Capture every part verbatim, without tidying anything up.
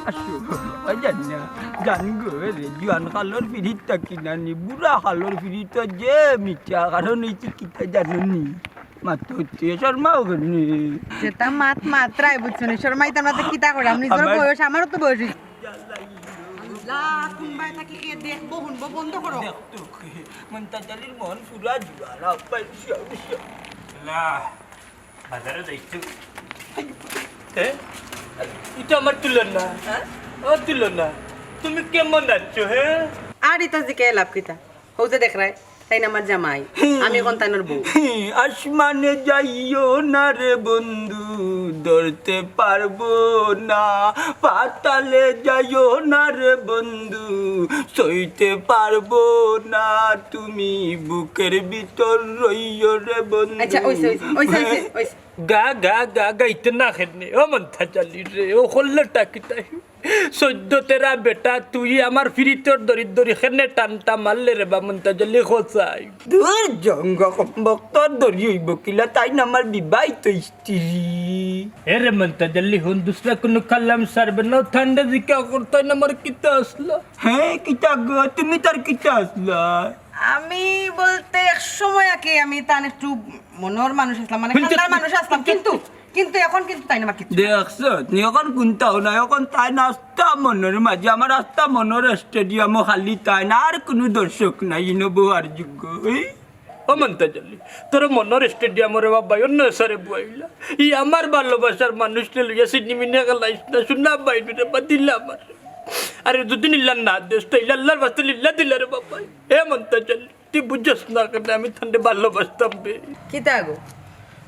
আসো, ও জান না, জান গো রে, জুয়ান কালর ফিরিত থাকি নানি, বুড়া কালর ফিরিত যে মিঠা, কারণ অইছে কিতা জানো নি? মাতো তে শর্মাও কেনে? যেতা মাত মাতরায়, বুঝছো নি? শর্মাইতাম না তে কিতা করাম? নিজর আমার বয়স, আমারও তো বয়স অইছে। আল্লাহ, কুনবায় থাকি কে দেখবো, হুনবো, বন্ধ করো। দেখতো কে? মন্তাজ আলীর মন পুরা জুয়ান, আব্বাই উসা, উসা। আল্লাহ। বাজারো যাইছো? এ? ইটা আমার তুলনা। হ্যাঁ? ও তুলনা, তুমি কেমন আছো, হ্যাঁ? আর ইতা জিকাইয়া লাভ কিতা? হউ যে দেখরায়, তাইন আমার জামাই, আমি অখন তানর বউ। আসমানে যাইও না রে বন্ধু, ধরতে পারবো না। পাতালে যাইও না রে বন্ধু, সইতে পারবো না। তুমি বুকের ভিতর রইও রে বন্ধু। আচ্ছা, অইছে, অইছে, অইছে, অইছে, হ্যাঁ? অইছে। গা, গা, গা, গাইতে না খেনে। ও মন্তাজ আলী রে, ও করলে টাকিটা। চৌদ্দ তেরা বেটা, তুই আমার ফিরিতর দড়ির দড়ি খেনে টানটা মারলে রে বা মন্তাজ আলী খোঁচাই। দূর জঙ্গ কমবক্তর দড়ি অইবো কিলা, তাইন আমার বিবাহিত স্ত্রী। এ রে মন্তাজ আলী, হুন দুসরা কুনু কালাম সারবে না, ঠান্ডা জিকা করতায় না আমার কিতা আছলা? হ্যাঁ, কিতা গো, তুমি তার কিতা আছলা? আমি বলতে এক সময় আগে আমি তান একটু মনর মানুষ আছলাম, মানে হুনছো? কান্দার মানুষ আছলাম, কিন্তু, কিন্তু অখন কিন্তু তাইন আমার কিচ্ছু। দেখছো, নি অখন কুনতাও না, অখন তাইন আস্তা মনর মাঝে, আমার আস্তা মনর স্টেডিয়ামও খালি তাইন, আর কুনু দর্শক নাই, ইনো বওয়ার যোগ্য। এই? ও মন্তাজ আলী, তোর মনর স্টেডিয়ামরে বাবা, অন্য সারে বওয়াইলা। ই আমার ভালোবাসার মানুষরে লইয়া সিনেমিনে খেলাইস না, শুনা বাইরে রে বা দিলা আমার। আরে দুদিন ইল্লা না দেস, তো ইল্লা আল্লাহর ওয়াস্তে লিল্লা দিলা রে বাবা। এ মন্তাজ আলী, তুই বুঝছস না কেনে আমি তানরে ভালোবাসতাম বে। কিতা গো?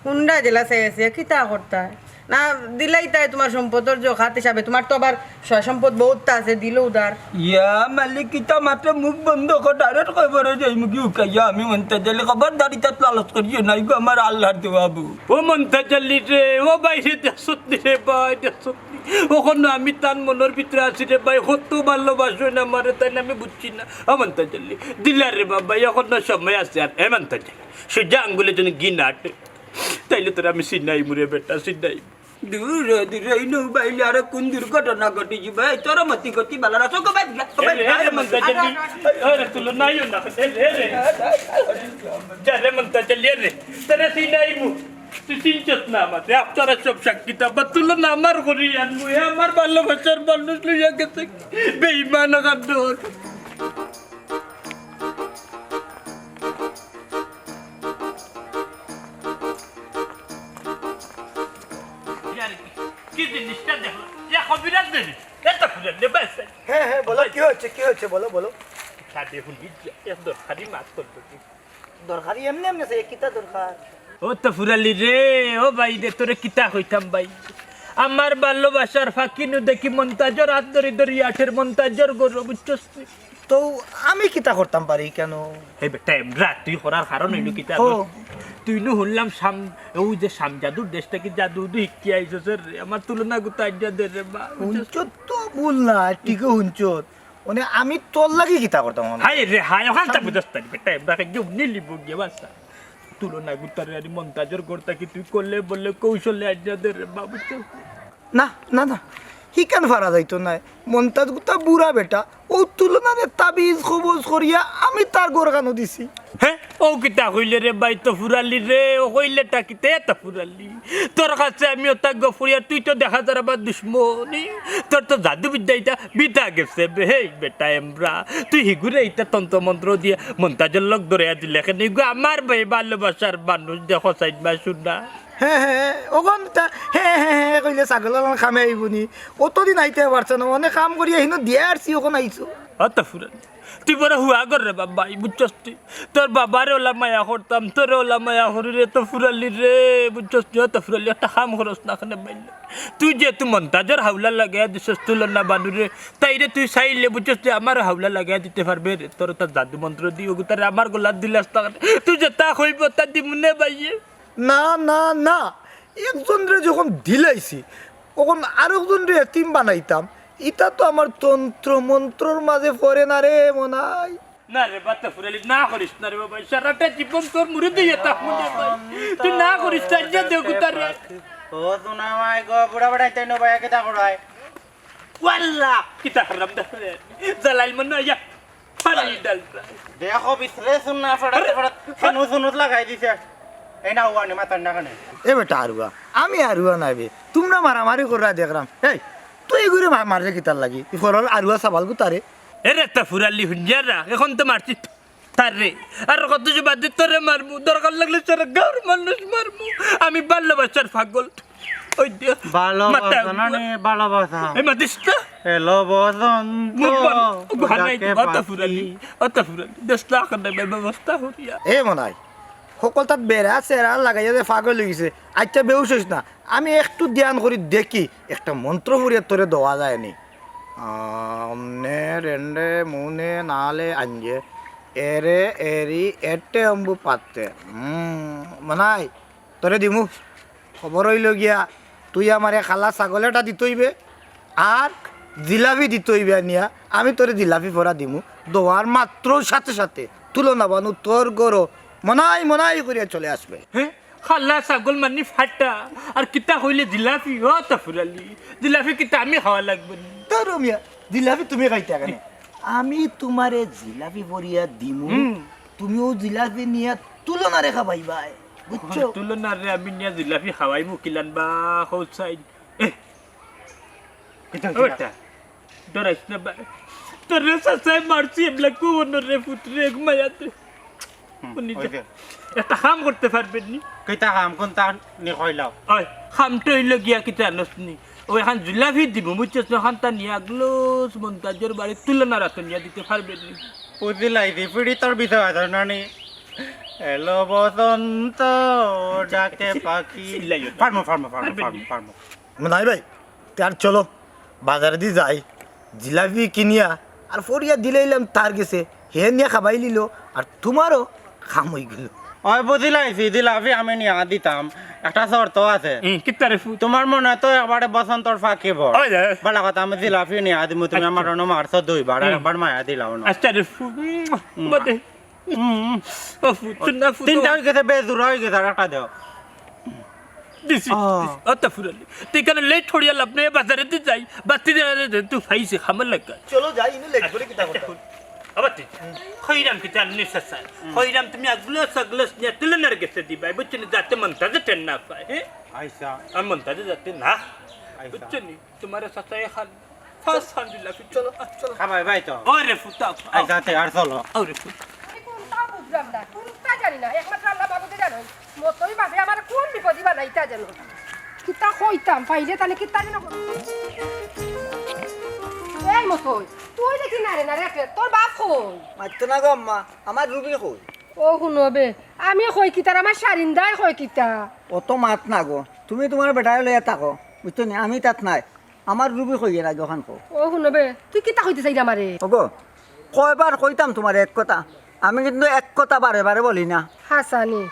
হুন্ডা জেলা চাই আছে, কিতা করতায়? না দিলাইতায় তুমার সম্পদর জকাত হিসাবে, তুমার তো আবার সয় সম্পদ বউততা আছে, দিলো উদার। ইয়া মালিক, কিতা মাতে মুখ বন্ধ কর, direct কবরো যাইমুগি উকাইয়া আমি মন্তাজ আলী, খবরদার ইতাত লালচ করিও না, ইগু আমার আল্লাহর দেওয়া বউ। ও মন্তাজ আলী রে, ও ভাই রে, দেখছত নি রে ভাই, দেখছত নি? অখনো আমি তান মনর ভিতরে আছি রে ভাই, কত ভালোবাসইন আমারে, তাইন আমি বুঝছি না। ও মন্তাজ আলী, দিলা রে বাবা, অখনো সময় আছে আর। এ মন্তাজ আলী, সুজা আঙ্গুলে যেন ঘি না আটে, তাইলে তোরে আমি ছিনাইমু রে বেটা, ছিনাইমু। দূর, দূর, এই নৌ বাইলে আরো কোন দুর্ঘটনা ঘটি যিবো? এই তোর মতি গতি বালা না, চোখ বাইর, এ রে, এ রে, মন্তাজ আলী, এ রে, তুলো নাইও না, এ রে, এ রে। যা রে মন্তাজ আলী, এ রে, তোরে ছিনাইমু। তুই চিনছস না আমারে, আপনারা সব সাক্ষী থাকবা, তুলো না আমার করি আনবো, এ আমার ভালোবাসার মানুষ লইয়া গেছে, বেঈমান কাণ্ড। ইয়ার কি, কি জিনিসটা দেখলাম? এ কবিরাজ দেবী, এ তো ফুলের নেবে আছে। হ্যাঁ, হ্যাঁ, বলো, কি হয়েছে, কি হয়েছে, বলো, বলো। সাথে হুনি, এক দরকারি মাত করতে। দরকারি এমনি এমনি আছে, কিতা দরকার? ও তো ফুরালি রে, ও ভাই রে, তোরে কিতা কইতাম ভাই? আমার ভালোবাসার ফাঁকি নু দেখি মন্তাজর হাত ধরি ধরি আটের মন্তাজর গরু, বুঝছস তুই? তো আমি কিতা করতাম পারি কেন? হে বেটা, এমরা তুই করার কারণ অইলো কিতা? ও। তুই নু হুনলাম শাম-, ওই যে শামজাদুর দেশ থাকি জাদু উদু হিকিয়া আইছস রে, আমার তুলনা গুতা আইডিয়া দে রে বা, বুঝছস? হুনছত তো ভুল না, ঠিকই হুনছত। মানে আমি তোর লাগি কিতা করতাম? হায় রে হায়, অখানতা বুঝস না রে বেটা, এমরা কে গিয়ে নিলি বগিয়ে বাসা। তুলনা গুতারে আরে মন্তাজর ঘর থাকি তুই করলে বললে কৌশলে আইডিয়া দে রে বা, বুঝছস? না, না, না, হিখান ফারা যাইতো নায়। মন্তাজ গুতা বুড়া বেটা, ও তুলনারে তাবিজ কবজ করিয়া আমি তার ঘরখানো দিছি। হে, ও কিতা কইলে রে ভাই, তো ফুরালি রে, ও কইলে টা কিতা তো ফুরালি? তোর কাছে আমি ওটা গফুরিয়া, তুই তো দেখা যার আবার দুশমনি। তোর তো জাদু বিদ্যা ইটা বিতা গেছে বে, হেই বেটা এমরা। তুই হিগুরে ইটা তন্ত্র মন্ত্র দিয়া মন্তাজর লগ ধরে দিলে কেন? ইগু আমার ভাই ভালোবাসার মানুষ, দেখো সাইড মা শুনা। হে, হে, অখন তা, হে, হে, হে, কইলে ছাগল অখন কামে আইবো নি? অতদিন আইতে পারছে না, অনেক কাম করিয়া হিনো দিয়া আরছি, অখন আইছো। অত ফুরান। তুই বড় হুয়া কর রে বাবা, বুঝছস তুই? তোর বাবারে ওলা মায়া করতাম, তোরে ওলা মায়া করি রে, তো ফুরালি রে, বুঝছস তুই? অত ফুরালি, একটা কাম করস না কেনে বাইলে। তুই যেহেতু মন্তাজর হাওলা লাগাইয়া দিছস তুলনা বানুরে, তাইরে তুই চাইলে বুঝছস তুই আমার হাওলা লাগাইয়া দিতে পারবে রে। তোর তার জাদু মন্ত্র দি ওগুতারে আমার গলাত দিলাস না কেনে? তুই যেটা কইব তা দিমুনে বাইয়ে। না, না, না, একজনরে যখন দিলাইছি, অখন আরকজনরে এতিম বানাইতাম, ইটা তো আমার তন্ত্র মন্ত্রর মাঝে পড়ে না রে মনাই। না রে বা, তো ফুরালি, না করিস না রে বাবা, সারাটা জীবন তোর মুড়ি দিয়ে থাকবো রে ভাই। তুই না করিস, তাই যে দেখ তারে। ও সোনা মাই গো, বুড়া বেটা, তাই নো ভাই, কিতা করায়? ওয়াল্লা, কিতা হারাম দেখরে। জালাইল মনে হয়, ইয়া, ফাড়ি ডাল। দেখো, বিছরে সুন্না ফাড়াতে ফাড়াত, সুনুত সুনুত লাগাই দিছে। এই না, ওয়ানি মাতার না কেনে? এ বেটা আরুয়া, আমি আরুয়া নায় বে। তুমরা মারামারি কররা দেখরাম। এই, তুই ইগুরে মা-, মাররে কিতার লাগি? ই ঘরর আরুয়া সাবাল গুতারে। এরে তা ফুরালি হুঞ্জিয়ারা, এখন তো মারছি তারে। আর কত যে বাদে তোরে মারমু, দরকার লাগলে সারা গাঁওর মানুষ মারমু। আমি ভালোবাসার পাগল। ওই দে, ভালোবাসা মাথা না নে, ভালোবাসা। এই মাতিস না। এলো বসন্ত, মুখ বন্ধ। ওগো, হানাই ডাকে তো, অত পাখি। ফুরালি, অত ফুরালি। দশ লাখ টাকা ব্যবস্থা করিয়া। এ মনাই, হকলতাত বেড়া চেরা লাগাইয়া যে পাগল অই গেছে। আচ্ছা, বেহুশ অইস না। আমি একটু ধ্যান করি দেখি, একটা মন্ত্র পড়িয়া তোরে দেওয়া যায়নি। আমনে রেন্ডে মুনে নালে আঞ্জে, এরে এরি এটে অম্বু পাতে। হুম, মনাই, তোরে দিমু। খবর অইলো গিয়া, তুই আমারে কালা ছাগল এটা দিতে অইবে, আর জিলাপি দিতে অইবে আনিয়া। আমি তোরে জিলাপি ফড়া দিমু, দেওয়ার মাত্র সাথে সাথে তুলনা বানু তোর গরো মনাই মনাই করিয়া চলে আসবে। হে, কালা ছাগল মানি ফাটা, আর কিতা কইলে জিলাপি? ও তো ফুরালি, জিলাপি কিতা আমি খাওয়া লাগবো নি? ধরো মিয়া, জিলাপি তুমি খাইতা কেনে? আমি তুমারে জিলাপি ফড়িয়া দিমু, হুম। তুমিও জিলাপি নিয়া তুলনারে খাবাইবায়, বুঝছো? তুলনারে আমি নিয়া জিলাপি খাওয়াইমু কিলান বা, কও চাই। এ, কিতা ও হইছে? বেটা, ডরাইস না বা। তোরে চাচায় মারছি, এবলা কুবনরে পুতরে এক মায়াতে। হুম, উনি ওই যে। একটা কাম করতে পারবেন নি? কিতা কাম, কোনটা নি কইলাও? ওই, কামটা অইলো গিয়া কিতা জানোস নি? ওই এখান জিলাপি দিমু, বুঝছস না? ওখানটা নিয়া গ্লোস মন্তাজর বাড়ি তুলনার আতো নিয়া দিতে পারবেন নি? বুঝিলাইছি, পিড়ি তোর বিষয় আছে না নি? এলো বসন্ত, ডাকে পাখি। চিল্লাইও না। পারমু, পারমু, পারমু, পারবেন পারমু, নি? পারমু। মনাই ভাই, তে আর চলো, বাজারেদি যাই, জিলাপি কিনিয়া আর ফড়িয়া দিলাইলাম তার গেছে, হে নিয়া খাবাই লিলো, আর তুমারও কাম অই গেলো। ওই বুঝিলাইছি, জিলাপি আমি নিয়া দিতাম, একটা শর্ত আছে। হুম, কিতা রে ফু? তুমার মনে তো একবারে বসন্তর ফাঁকি ভর। ওই যে। ভালা কথা, আমি জিলাপি নিয়া দিমু, তুমি আচ্ছা। আমার অনো মারছো দুইবার, আর হুম। একবার মায়া দিলাও না। আচ্ছা রে ফু, উম, উম, বাদে। হুম। ও ফু, তুই না ফু, তিনটা অই গেছে, বেজুরা অই গেছে, আর একটা দেও। দিছি, আহ। দিছি। অত ফুরালি। তুই কেন লেট করিয়া লাভ নাই, বাজারেদি যাই। বাতি দে, দে, দে, তুই ফাইছে, খামার লাগা। চলো যাই, ইনো লেট করে কিতা করতাম? আবার তুই, হুম। খইরাম কিতা আনলি চাচা? হুম। খইরাম তুমি আগলো সাগলো নিয়া তুলনার গেছে দিবায়, বুঝছো নি? যাতে মন্তাজে টেন না পায়, হ্যাঁ? আইসা। আর মন্তাজে যাতে না। আইসা। বুঝছো নি? তুমারে চাচায় খান। ফার্স্ট আলহামদুলিল্লাহ, চলো, চলো। খাবাই ভাই তো। ওরে ফুতা। আই যাতে আর চলো। ওরে ফুতা। আমি কোনটা বুঝলাম না, কোনটা জানি না, একমাত্র আল্লাহ মাবুদে জানো। মতই বাপে আমার কোন বিপদই বানাইতা জানো। কিতা কইতাম, পাইলে তাহলে কিতা যেন করতাম। এই মতই, তুই দেখি নারে নারে, তোর বাপ কই? মাততো না গো আম্মা, আমার রুবি কই? ও হুনো বে, আমি কই কিতার, আমার সারিন্দায় কই কিতা? অত মাত না গো, তুমি তুমার বেটারে লইয়া থাকো, বুঝছো নি? আমি তাত নাই। আমার রুবি কই গেল আগে অখান কও। ও হুনো বে, তুই কিতা কইতে চাইরে আমারে? ওগো, কয়বার কইতাম তুমারে এক কথা, আমি কিন্তু এক কথা বারে বারে বলি না। হাছানি,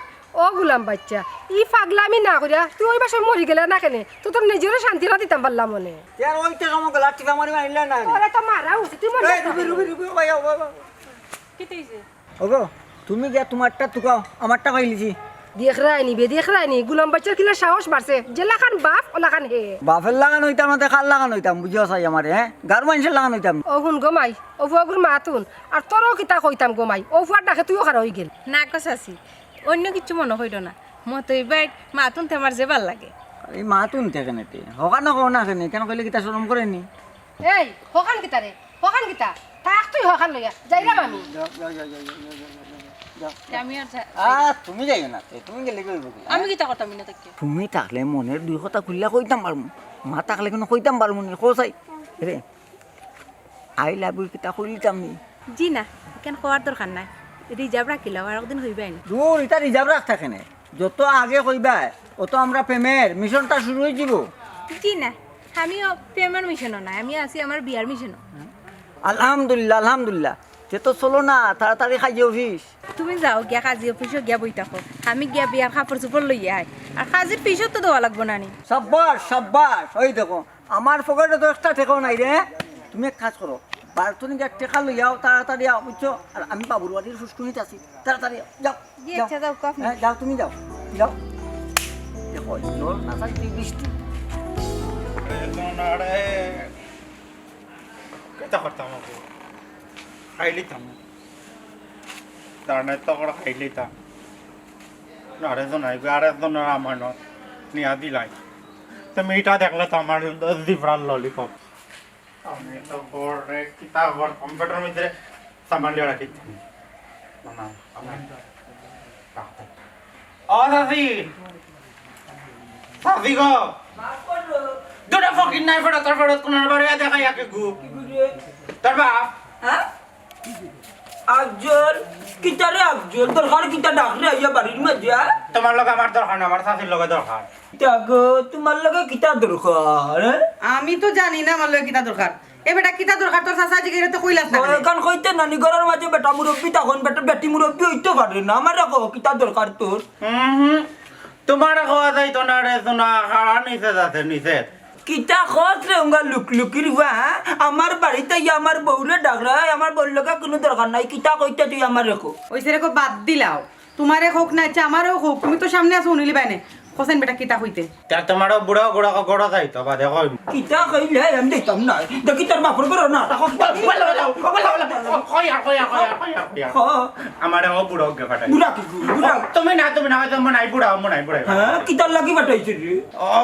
ও গুলাম বাইচ্চা, ই ফাগলামি না করিয়া তুই ওই বাসায় মরি গেলে না কেনে? তো তোর নিজেরও শান্তি না দিতাম পারলাম মনে। ইয়ার ওইতে সময় গলা টিপা মারি মারিলে না। তোরে তো মারা উচিত, তুই মরে এই যা। রুবি, রুবি, রুবি, ও ভাই, ও ভাই, ও ভাই। কিতা অইছে? ওগো, তুমি গিয়া তুমারটা তুকাও, আমারটা পাইলিছি। দেখরায়নি বে, দেখরায়নি, গুলাম বাইচ্চার কিলা সাহস বাড়ছে, যেলাখান বাপ, ওলাখান হে। বাপের লাখান অইতাম না, তে কার লাখান অইতাম, বুঝিয়া চাই আমারে, হ্যাঁ? গাঁওর মানষর লাখান অইতাম। ও হুন গো মাই, ও ফুয়াগুর মাত হুন, আর তোরও কিতা কইতাম গো মাই, ও ফুয়ার ডাকে তুইও খাড়া অই গেল। না গো চাচি, অইন্য কিচ্ছু মনো কইরো না, মতই ভাইর মাত হুনতে আমার যে ভালা লাগে। এই মাত হুনতে কেনে তে? হকানো কও না কেনে? কেনে কইলে কিতা শরম করে নি? এই, হকান কিতা রে? হকান কিতা? থাক তুই হকান লইয়া। যাইরাম আমি। যাও, যাও, যাও, যাও, যাও, যাও, যাও, যাও। আমি আর যা-, আ, তুমি যাইও না, তে, তুমি গেলে কি অইবো কি? আমি কিতা করতাম না থাকি? তুমি থাকলে মনের দুই কথা খুলিয়া কইতাম পারমু। মা থাকলে কুনু কইতাম পারমু নি, কও চাই। রে, I love you কিতা কইলিতাম নি? জি না, ইখান কওয়ার দরকার নাই। রিজার্ভ রাখিলাও, আর একদিন কইবায়নি। দূর, ইতা রিজার্ভ রাখতা কেনে? যত আগে কইবায়, অত আমরা প্রেমের মিশনটা শুরু অই যিবো। জি না, আমিও প্রেমের মিশনো নাই, আমি আছি আমার বিয়ার মিশনো। আলহামদুলিল্লাহ, আলহামদুলিল্লাহ। তে তো চলো না, তাড়াতাড়ি কাজি অফিস। তুমি যাও গিয়া কাজি অফিসো গিয়া বই থাকো, আমি গিয়া বিয়ার কাপড় চোপড় লইয়া আই। আর কাজির ফিসও তো দেওয়া লাগবো না নি? সাব্বাস, সাব্বাস, ওই দেখো, আমার পকেটো তো একটা টেকাও নাই রে। তুমি এক কাজ করো, বারোতন গিয়া টেকা লইয়া আও, তাড়াতাড়ি আও, বুঝছো? আর আমি বাবুর বাড়ির ফুসকুনিত আছি, তাড়াতাড়ি আও, যাও, জি, যাও। আচ্ছা, যাও, কফি। হ্যাঁ, যাও, তুমি যাও, যাও। দেখো, জল না থাকলে বৃষ্টি। কিতা করতাম অখন? খাইলিতাম। দাঁড়ায় তো করে খাইলিতাম। না রে, শোনাই, আর একজনের আমানত নিয়া দিলাই। তুমি ইটা দেখলে তো আমার জিব্রার ললিপপ। আমি তো করে কিতা করতাম, পেটর মধ্যে সামান লিয়া রাখি। না, না, আমি ও চাচি, চাচি গো। দুটা ফকির নাই ফেরত, আর ফেরত কোন বারে দেখা ইয়াকে গু। তোর বাপ। হ্যাঁ? আফজল, কিতা রে আফজল? দরকার কিতা ডাক রে আইয়া বাড়ির মাঝে, হ্যাঁ? তোমার লগে আমার দরকার না, আমার চাচির লগে দরকার। কিতা গো, তোমার লগে কিতা দরকার, হ্যাঁ? আমি তো জানি না আমার লগে কিতা দরকার। এ বেটা, কিতা দরকার তোর চাচা জিগাইলে তো কইলাস না ও, কেনে? এখান কইতে নানি ঘরর মাঝে বেটা মুরব্বি তখন বেটা বেটি মুরব্বি অইতে পারে না। আমারে কও, কিতা দরকার তোর? হুম, তোমারে কওয়া যাইতো না রে, শোনা, খাড়া নিচে যাতে নিচে। কিতা কস রে, উঙ্গা লুকলুকির বা, হ্যাঁ? আমার বাড়িত আইয়া আমার বউরে ডাকরায়, আমার বউর লগে কুনু দরকার নাই, কিতা কইতে তুই আমারে ক। ওই সেরে কো বাদ দিলাও, তোমারে কউক না, আচ্ছা, আমারেও কউক, তুমি তো সামনে আছো, হুনিলিবায় নে। হোসেন বেটা, কিতা কইতে? তা তোমারও বুড়া গুড়া গড়া যাইতো, বাদে কই। কিতা কইলে আমি দিতাম না, দেখি তোর বাপর ঘর না। কই আর, কই আর, কই আর, কই আর, কই আর। হ। আমারে ও বুড়া গিয়া পাঠাই। বুড়া কি গু-, বুড়া? তুমি না, তুমি না, হয়তো মনে হয় বুড়া, মনে হয় বুড়া। হ্যাঁ, কিতার লাগি পাঠাইছে রে?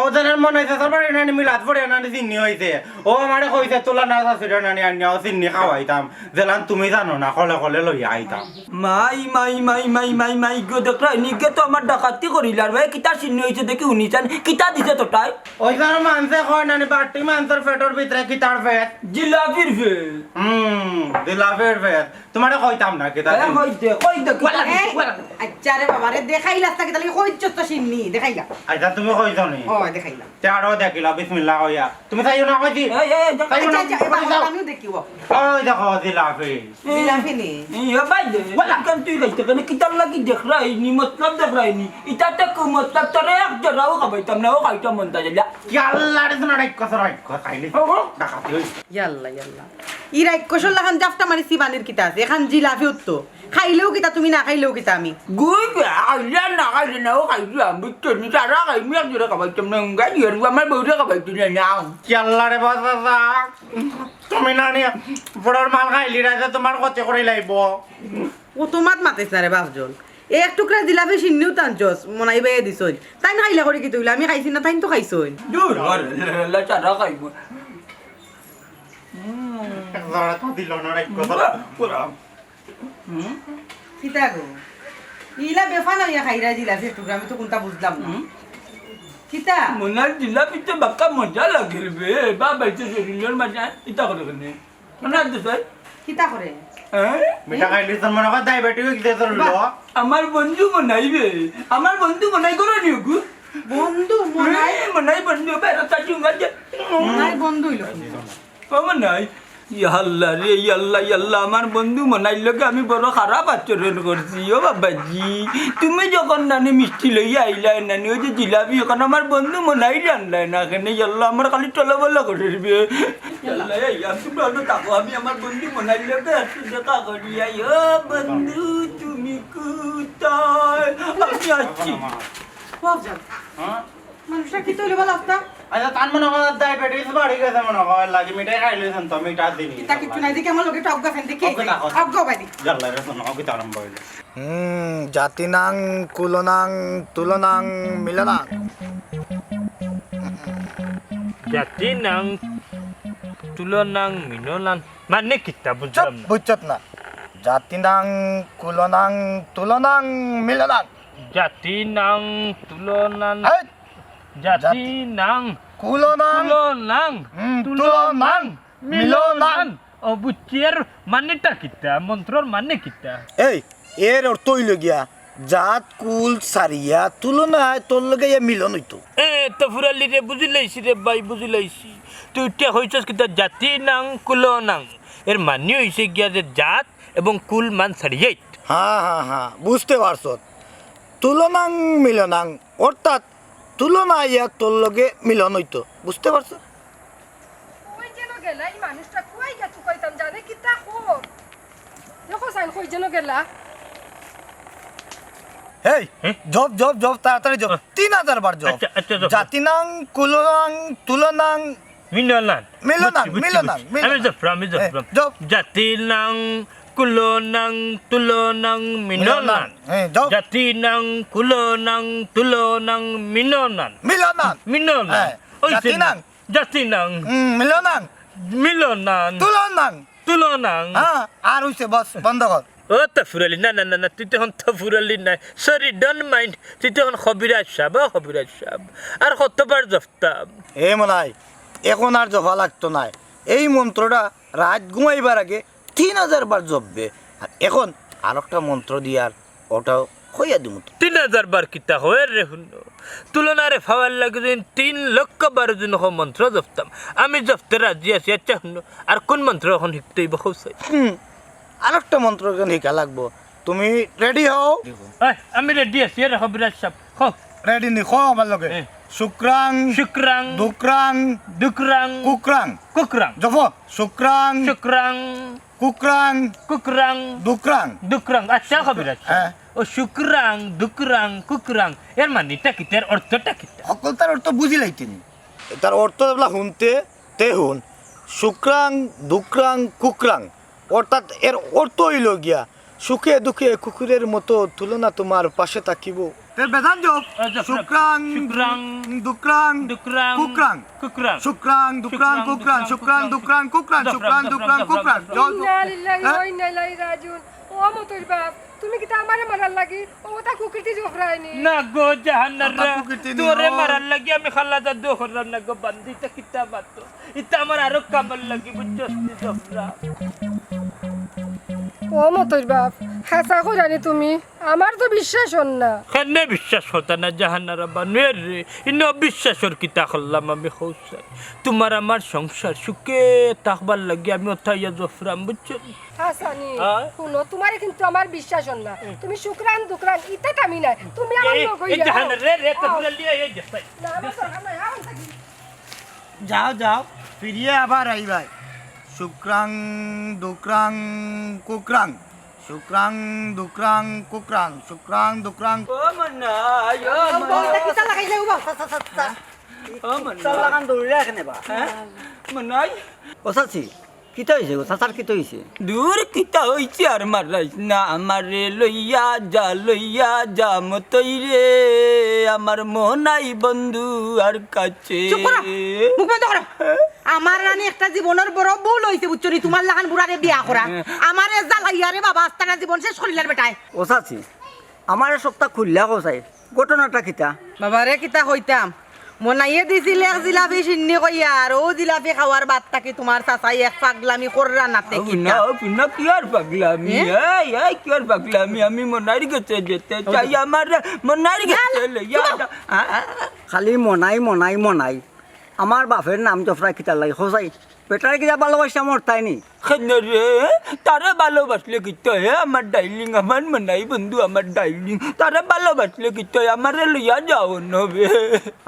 ও, জানার মনে হইছে, তারপরে নানি মিলাদ পড়ে নানি জিন্নি হইছে। ও আমারে কইছে, "তোলা না, শাশুড়ি নানি আনিয়া ও জিন্নি খাওয়াইতাম। যেলান তুমি জানো না, কলে কলে লইয়া আইতাম।" মাই, মাই, মাই, মাই, মাই, মাই গো, দেখরায় নি, ইগে তো আমার ডাকাতি করিলার ভাই, কিতা জিন্নি হইছে দেখি হুনিছাইন, কিতা দিছে তোটায়? ওই তার মানষে কয় নানি, বাট্টি মানষর পেটর ভিতরে কিতার পেট? জিলাপির পেট। হুম, জিলাপির পেট। তোমারে কইতাম না, কিতা এ, দিন? কই দে, কই দে, কই দে। এ, আচ্ছা রে বাবা রে, দেখাইলাস না কিতা লাগি, কইছস তো জিন্নি, দেখাইলা। আচ্ছা, তুমি কইছো নি? ও, দেখাইলা। তে আরো দেখিলা, বিসমিল্লাহ কইয়া। তুমি চাইও না কইছি? এই, এই, এই, দেখ। চাইও না, আচ্ছা, আচ্ছা, কই যাও? আমিও দেখিব। ওই দেখো, জিলাপি। জিলাপি নি? এই, এ, বাই দে। ওয়ালা। কারণ তুই খাইতে কেন? কিতার লাগি দেখরায় নি, মতলব দেখরায় নি। ইটাতে কো মতলব, তোরে এক জরাও খাবাইতাম না, ও খাইতাম মন তাই যা। কি আল্লাহ রে, তোমার এক কথা, এক কথা খাইলি। ও, ও। ডাকাতি হইছে। ইয়াল্লা, ইয়াল্লা। ই রাক্ষসর লাখান জাফটা মারি সিবানির কিতা আছে? এখান জিলাপি উঠতো। খাইলেও কিতা তুমি, না খাইলেও কিতা আমি? গুই, খাইলে না খাইলে না, ও খাইছি আমি, বুঝছো নি? সারা খাইমু, এক জোড়া খাবাইতাম না, উঙ্গা দিয়ে আমার বউরে খাবাইতে না, না। কি আল্লাহ রে বাবা, তুমি না নিয়া বড়র মাল খাইলি রাইতে তোমার ক্ষতি করি লাইব। ও তো মাত মাতিস না রে বাফজন। এক টুকরা জিলাপি সিন্নিও টানছস, মনাই বাইয়ে দিছইন। তাইন খাইলা করি কিতা অইলো? আমি খাইছি না, তাইন তো খাইছইন। দূর, ওর লেলা চারা খাইব। হুম। এক জোড়া তো দিল না, এক কথা। পুরা, পুরা। হুম? কিতা গো? ইলা বেফান অইয়া খাইরা জিলাপি টুকরা, আমি তো কুনটা বুঝলাম না। হুম? কিতা? মনার জিলাপিতে বাক্কা মজা লাগে রে বে। বাবা, এই তো শরীরের মাঝে ইতা করে কেনে? মনার দোষ হয়। কিতা করে? হ্যাঁ? মিঠা খাইলে তোর মনে হয় ডায়াবেটিস হয়ে গেছে তোর বাহ। লো। আমার বন্ধু মনাই বে। আমার বন্ধু মনাই করো নি ওগু? বন্ধু মনাই? হ্যাঁ, মনাই বন্ধু, বেড়া তার সঙ্গে আছে। মনাই বন্ধু হইল। ও মনাই। ইয়া আল্লাহ রে, ইয়া আল্লাহ, ইয়া আল্লাহ, আমার বন্ধু মনাইর লগে আমি বড় খারাপ আচরণ করছি। ও বাবাজি, তুমি যখন নানি মিষ্টি লইয়া আইলায় নানি, ওই যে জিলাপি, ওখানে আমার বন্ধু মনাই জানলায় না কেনে? ইয়া আল্লাহ, আমার খালি টলাবলা করে দিবে। ইয়া আল্লাহ, এই, আর তোমরা অন্য থাকো, আমি আমার বন্ধু মনাইর লগে একটু দেখা করি আই। ও বন্ধু, তুমি কোথায়? আমি আসছি। বাফজন। হ্যাঁ? মানুষটা কিতা অইলো বা লাস্টটা? আচ্ছা, তার মনে হয় ডায়াবেটিস বাড়ি গেছে মনে হয়, লাগি মিঠাই খাইলিছইন তো, মিঠা দিনি। কিতা কিচ্ছু নাই, দেখি আমার লগে টক গাছেন, দেখি এই যে, অজ্ঞ না, অজ্ঞ। অজ্ঞ বাদি। জাল্লা রে, শোনো, অজ্ঞ আরম্ভ হইলো। হুম, জাতিনাং কুলনাং তুলনাং মিলনাং। জাতিনাং তুলনাং মিলনাং। মানে কিতা চুপ, বুঝলাম না। বুঝছত না। জাতিনাং কুলনাং তুলনাং মিলনাং। জাতিনাং তুলনাং। হেই! জাতি জাতি নাং। কুলনাং। কুলনাং। হুম, তুলনাং। তুলনাং। মিলনাং। মিলনাং। ও, বুঝছি, এর মানেটা কিতা? মন্ত্রর মানে কিতা? এই, এর অর্থ অইলো গিয়া, জাত কুল সারিয়া তুলনায় তোর লগে ইয়া মিলন অইতো। এ, তো ফুরালি রে, বুঝিলাইছি রে ভাই, বুঝিলাইছি। তুই উঠিয়া কইছস কিতা? জাতি নাং কুলনাং। এর মানে অইছে গিয়া যে জাত এবং কুল মান সারিয়াইত। হ্যাঁ, হ্যাঁ, হ্যাঁ, বুঝতে পারছত। তুলনাং মিলনাং, অর্থাৎ তুলনা ইয়া তোর লগে মিলন অইতো, বুঝতে পারছো? কই যেন গেলা ই মানুষটা, কই গেছে কইতাম জানে কিতা খবর? দেখো সাইন কই যেন গেলা। হেই, হে? জব, জব, জব, তাড়াতাড়ি জব। হ্যাঁ। তিন হাজার বার জব। আচ্ছা, আচ্ছা, জব। জাতিনাং, কুলনাং, তুলনাং, মিননান। মিলনান, বুঝছি, বুঝছি, মিলনান, বুঝছি। আমি মিলনান। জফরাম, আমি এ, জফরাম। জফ। জাতিনাং কুলনাং তুলনাং মিননান। মিলনান। এ, জফ। জাতিনাং কুলনাং তুলনাং মিননান। মিলনান। মিননান। হ্যাঁ। ওই জাতিনাং। জাতিনাং। হুম, মিলনাং। মিলনান। তুলনাং। তুলনাং। হ্যাঁ, আর হইছে, বস, বন্ধ কর। ও তফুরালি, না, না, না, না, তুই তো এখন তফুরালি নাই। Sorry, don't mind। তুই তো এখন কবিরাজ সাব, ও কবিরাজ সাব। আর কতবার জফতাম? এ মনাই, এখন আর জফা লাগতো নায়। এই মন্ত্রটা রাত ঘুমাইবার আগে তিন হাজার বার জপবে। আর এখন আরোকটা মন্ত্র দিয়ার, ওটাও কইয়া দিমু তো। তিন হাজার বার কিতা কয় রে হুনো? তুলনারে পাওয়ার লাগি যদি তিন লক্ষ বার যদি কও মন্ত্র জপতাম, আমি জপতে রাজি আছি। আচ্ছা হুনো, আর কোন মন্ত্র এখন হিকতে অইবো কও চাই? হুম, আরোকটা মন্ত্র এখন হিকা লাগবো। তুমি ready হও? এই, আমি ready আছি, এ রাখো বিরাট সাহেব, কও। Ready নি, কও আমার লগে। হ্যাঁ। শুক্রাং, শুক্রাং, দুক্রাং, দুক্রাং, কুক্রাং। কুক্রাং। জপো, শুক্রাং, শুক্রাং, কুক্রাং, কুক্রাং, দুক্রাং। দুক্রাং। আচ্ছা, কবিরাজ। হ্যাঁ। ও শুক্রাং, দুক্রাং, কুক্রাং। এর মানেটা কিতা? এর অর্থটা কিতা? হকলতার অর্থ বুঝিলাইতে নি। তার অর্থ যেবলা হুনতে, তে হুন। শুক্রাং, দুক্রাং, কুক্রাং। অর্থাৎ এর অর্থ অইলো গিয়া, সুখে দুঃখে কুকুরের মতো তুলনা তোমার পাশে থাকিব। তে বেদান যোগ। আচ্ছা, শুক্রাং, শুক্রাং, দুক্রাং, দুক্রাং, কুক্রাং। কুক্রাং। শুক্রাং, দুক্রাং, শুক্রাং, কুক্রাং, দুক্রাং, শুক্রাং, দুক্রাং, কুক্রাং, দুক্রাং, শুক্রাং, দুক্রাং, দুক্রাং, দুক্রাং, দুক্রাং। জয় ইন্না লিল্লাহি ওয়া ইন্না ইলাইহি রাজিউন। ও মতইর বাপ, তুমি কিতা আমারে মারার লাগি ও কথা কুকীর্তি জফরায়নি? না গো জাহানারা, কথা কুকীর্তি নি তোরে ও। মারার লাগি আমি খালা জাদু করলাম না গো বান্দি, ইতা কিতা মাতো? ইতা আমার আরো কামর লাগি, বুঝছস নি জফরা? ও মতইর বাপ, হাছা কইরানি তুমি? আমার তো বিশ্বাস অর না। কেনে বিশ্বাস করতা না জাহানারা বানু রে? ইনো অবিশ্বাসর কিতা করলাম আমি কও চাই? তুমার আমার সংসার সুখে থাকবার লাগি আমি অতা আইয়া জফরাম, বুঝছো নি? হাছানি, হ্যাঁ? হুনো, তুমারে কিন্তু আমার বিশ্বাস অর না। হুম। তুমি শুক্রান দুক্রান ইতা কামি নাই। তুমি আমার এই, লগে এই আও। জাহানারা রে, রে, তো আও। পুরা লিয়া এই যে, না, আমার দরকার নাই, আও, আমি থাকি। যাও, যাও, ফিরিয়া আবার আইবায়। শুক্রাং, দুক্রাং, কুক্রাং। শুক্রাং, দুক্রাং, কুক্রাং। শুক্রাং, দুক্রাং। ও মনাই, ও মনাই। বউটা কিতা লাগাইলে, ও বাবা? ও মনাই। চাল লাগান দৌড়িয়া এখানে বা। হ্যাঁ? মনাই। ও চাচি, কিতা অইছে গো? চাচার কিতা অইছে? দূর, কিতা অইছে আর মারাইস না আমারে, লইয়া যা, লইয়া যা মতই রে, আমার মনাই বন্ধু আর কাছে। চুপ করো, মুখ বন্ধ করো। আমার রানী একটা জীবনর বড় ভুল অইছে, বুঝছো নি? তুমার লাখান বুড়ারে বিয়া করা। আমারে জ্বালাইয়া রে বাবা, আস্তানা জীবন শেষ করিলার বেটায়। ও চাচি, আমারে সবটা খুলিয়া কও চাই, ঘটনাটা কিতা? বাবারে, কিতা কইতাম, মনাইয়ে দিছিল এক জিলাপি শিন্নি কইয়া, আর অউ জিলাপি খাওয়ার বাদ থাকি তুমার চাচায় এক পাগলামি কররা নাতে ও কিতা? না, ও না, কিয়ার পাগলামি? হ্যাঁ? এই, এই, কিয়ার পাগলামি? আমি মনাইর গেছে যেতে চাই, আমার মনাইর গেছে লইয়া যা। আ, আ, আ। খালি মনাই, মনাই, মনাই। আমার বাপের নাম জফরায় কিতার লাগি? কও চাই, বেটারে কিতা ভালোবাসতাম অর তাই নি? কেনে রে? তারে ভালোবাসলে কিতা অয়? আমার darling, আমার মনাই বন্ধু, আমার darling। তারে ভালোবাসলে কিতা অয়? আমারে লইয়া যাও না বে।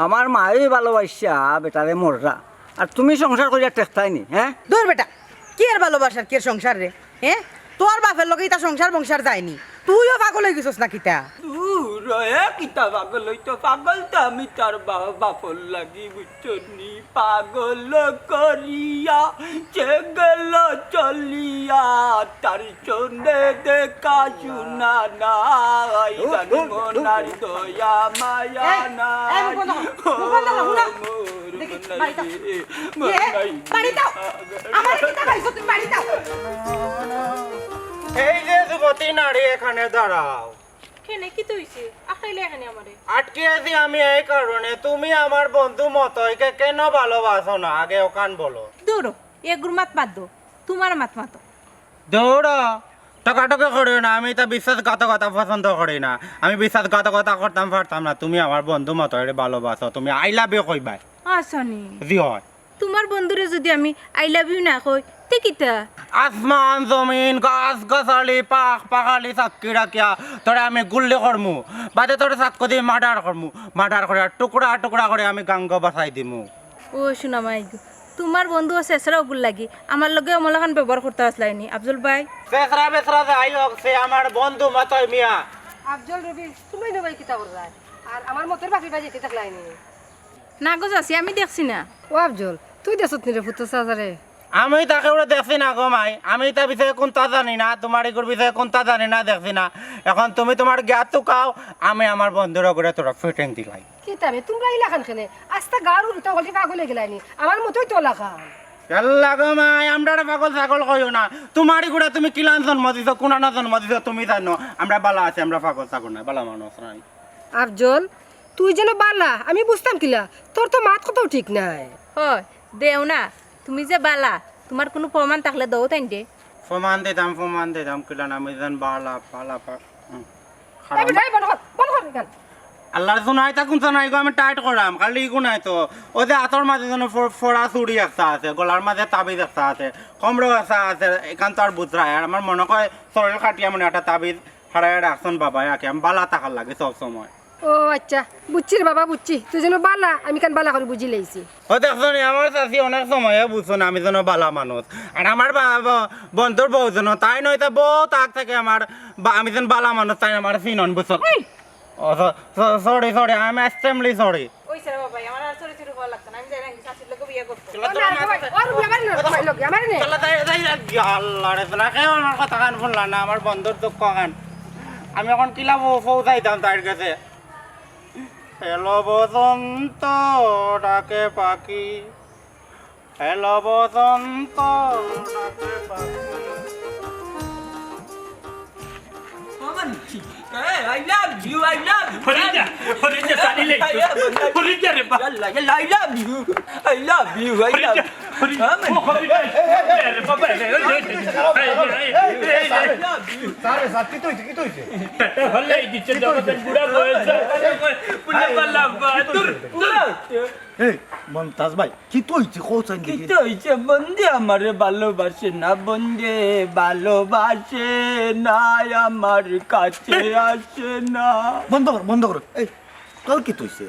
আমার মায়ে ভালোবাসা বেটারে মররা। আর তুমি সংসার করিয়া ঠেকতায় নি, হ্যাঁ? দূর বেটা, কিয়ের ভালোবাসার, কিয়ের সংসার রে? হ্যাঁ? তোর বাপের লগে ইতা সংসার বংসার যায় নি। তুইও পাগল অইগেছস না কিতা? দূর, এ কিতা পাগল অইতো? পাগল তো আমি তার বা-, বাপর লাগি, বুঝছো নি? পাগল করিয়া সে গেল চলিয়া, তার সঙ্গে দেখা শুনা নাই। ধুর, ধুর, ধুর, মনার ধুর। দয়া মায়া এই, এই, মুখ বন্ধ করো, নাই। মুখ বন্ধ করো, হুনো। ও মোর দেখি, মনাই বাড়িত আও। রে, এ, মনাই বাড়িত আও। রে। আমারে কিতা পাইছো তুমি? বাড়িত আও। এই যে যুবতী নারী, এখানে দাঁড়াও। কেনে, কিতা অইছে? আটকাইলে কেনে আমারে? আটকিয়েছি আমি এই কারণে, তুমি আমার বন্ধু মতইকে কেন ভালোবাসো না? আগে অখান বলো। দূর, এগুর মাত বাদ দেও, তুমার মাত মাতো। দৌড়া, টকাটকি করিও না, আমি ইতা বিশ্বাসঘাতকতা পছন্দ করি না। আমি বিশ্বাসঘাতকতা করতাম পারতাম না। তুমি আমার বন্ধু মতইরে ভালোবাসো, তুমি I love you কইবায়। হাছানি। জি অয়। তুমার বন্ধুরে যুদি আমি I love you না কই, তে কিতা? আসমান, জমিন, গাছ, গাছালি, পাখ, পাখালি সাক্ষী রাখিয়া তোরে আমি গুল্লি করমু। বাদে তোরে চাকু দি murder করমু। Murder করিয়া টুকরা টুকরা করি আমি গাঙ্গো ভাসাই দিমু। ও সোনা মাই গো, তুমার বন্ধু অউ ছেছরা অগুর লাগি আমার লগে অমলাখান ব্যবহার করতা আছলায় নি, আফজল ভাই? ছেছরা বেছরা যাই অউক, সে আমার বন্ধু মতই মিয়া। আফজল, রবি, তুমরা ইনো বায় কিতা কররায়? আর আমার মতইর বাপে বায় যাইতে দেখলায় নি? না গো চাচি, আমি দেখছি না। ও আফজল, তুই দেখছত নি রে ফুতো চাচারে? আমি তাকে ওরা দেখছি না গো মাই, আমি তার বিষয়ে কোনটা জানি না, তোমার ইগুর বিষয়ে কোনটা জানি না, দেখছি না। এখন তুমি তোমার জ্ঞাত তো খাও, আমি আমার বন্ধুর করে তোরা ফিটিং দিলাই। কিতা বে, তোমরা ইলাখান কেনে? আস্তা গাঁওর উল্টা হলি পাগল অই গেলায়নি, আমার মতোই তো লাখান। ইয়াল্লা গো মাই, আমরারে পাগল ছাগল কইও না। তোমার ইগুরা তুমি কিলান জন্ম দিছো, কোনানো জন্ম দিছো, তুমি জানো। আমরা বালা আছি, আমরা পাগল ছাগল না, বালা মানুষ নাই। আফজল, তুই যেন বালা, আমি বুঝতাম কিলা, তোর তো মাত কথাও ঠিক নাই। হয়, দেও না, তুমি যে বালা, তোমার কোনো প্রমাণ থাকলে দেও তাইন দে। প্রমাণ দিতাম, প্রমাণ দিতাম, কিলা না, আমি যেন বালা, বালা, পা-, হুম, এই খারাপ। বেটা, এই বন্ধ কর, বন্ধ কর এখান। আল্লাহর জন্য আইতা কোন নাই গো, আমি টাইট করাম, খালি ইগু নাই তো। ওই যে আতর মাঝে যেন ফো-, ফোড়া চুড়ি একটা আছে, গলার মাঝে তাবিজ একটা আছে, কমরো একটা আছে, এখান তো আর বুঝরায়। আর আমার মনে হয় শরীর খাটিয়া মনে একটা তাবিজ হারাইয়া রাখছন বাবা, ইয়াকে আমি বালা থাকার লাগি সব সময়। ও আচ্ছা, বুঝছি রে বাবা, বুঝছি। তুই যেন বালা, আমি কান বালা করি বুঝি লাইছি। ও দেখছো নি, আমার চাচি অনেক সময় বুঝছো না, আমি যেন বালা মানুষ। আর আমার বা-, বা-, বন্ধুর বউ যেন, তাই নয় তা বউ তাক থাকে আমার, বা-, আমি যেন বালা মানুষ, তাই আমার চিনন, বুঝছো? এই! ও, স-, স-, sorry, sorry, I am extremely sorry। ওই স্যার বাবা, আমার আর চুরি চুরি করা লাগতো না, আমি যাই না, চাচির লোকে বিয়ে করতো। চলো, ও চলো, না, মা, ভাই, চলো। ওর বিয়ে বাড়ি না, ভাই, লোক, আমার নেই। চলো, যাই, যাই, যাই। ইয়া আল্লাহ রে, না, কেউ আমার কথা কান শুনলা না, আমার বন্ধুর দুঃখ কান। আমি এখন কিলা বউ, বউ যাইতাম তার কাছে। হ্যালো বসন্ত, ডাকে পাখি। হ্যালো বসন্ত, ডাকে পাখি। মামা, এই, I love you, I love you। হরিজা, হরিজা, সারি লে। হরিজা রে বা। ইয়াল্লা, ইয়াল্লা, I love you, I love you, I love you। হরিজা, হরিজা। মামা। ও, হরিজা। আরে বাবা, এই, এই, এই, এই, এই, এই, এই, এই। I love you। Sir, sir, কিতা অইছে, কিতা অইছে? পেটে হলে এই দিচ্ছে, জগতের বুড়া বয়স। পুলে বালা বাহাদুর। এই, মন্তাজ ভাই, কিতা অইছে? কও চাইন দেখি। কিতা অইছে? বন্ধু আমারে ভালোবাসে না, বন্ধু ভালোবাসে না, আমার কাছে আসে না। বন্ধ কর, বন্ধ কর। এই, তোর কিতা অইছে?